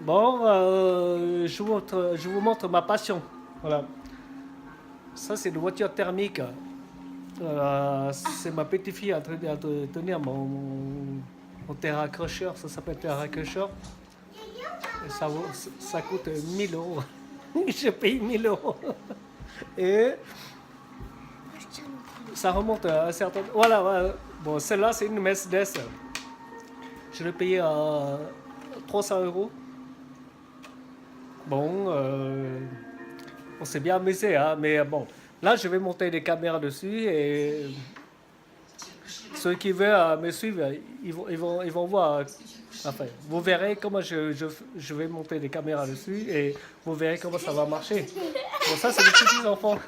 Bon, euh, je vous montre, je vous montre ma passion. Voilà. Ça, c'est une voiture thermique. Euh, c'est ma petite-fille à tenir, à te- tenir mon, mon, mon terrain accrocheur. Ça s'appelle terrain accrocheur. Et ça vaut, ça coûte mille euros. Je paye mille euros. Et ça remonte à un certain... Voilà, voilà. Bon, celle-là, c'est une Mercedes. Je l'ai payée à trois cents euros. Bon, euh, on s'est bien amusé, hein, mais bon, là, je vais monter des caméras dessus et ceux qui veulent euh, me suivre, euh, ils vont, ils vont, ils vont voir. Euh, enfin, vous verrez comment je, je, je vais monter des caméras dessus et vous verrez comment ça va marcher. Bon, ça, c'est des petits enfants.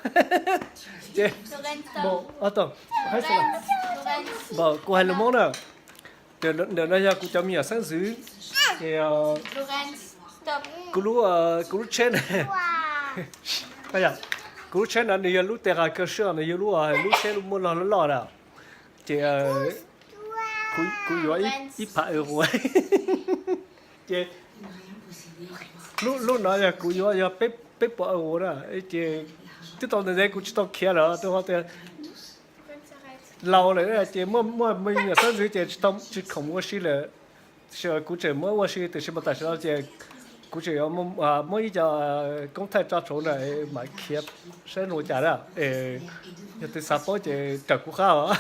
Bon, attends, reste là. Bon, kuv hais lus Hmoob na. Ntawm no yog kuv cov me nyuam xeeb ntxwv. Ces, kuv lub, kuv lub tsheb, kuv lub tsheb no nws yog lub Terrain Crusher, nws yog lub, lub tsheb lub muaj log loj loj na. Ces kuv yuav ib phav euro. Ces lub no yog kuv yuav yog peb puas euro na. Ces twb tau ntawd kuv tsis tau khiav lawm, rau qhov tias laus lawm ces muaj, muaj me nyuam xeeb ntxwv ces tsis khoom ua si lawm. Tiam sis kuv tseem muab ua si, tiam sis mas tam sim no ces kuv tseem yuav muab ib co koob thaij tso tshuav na, mam khiav saib zoo li cas na. Yog tus xav paub ces raws kuv qab os.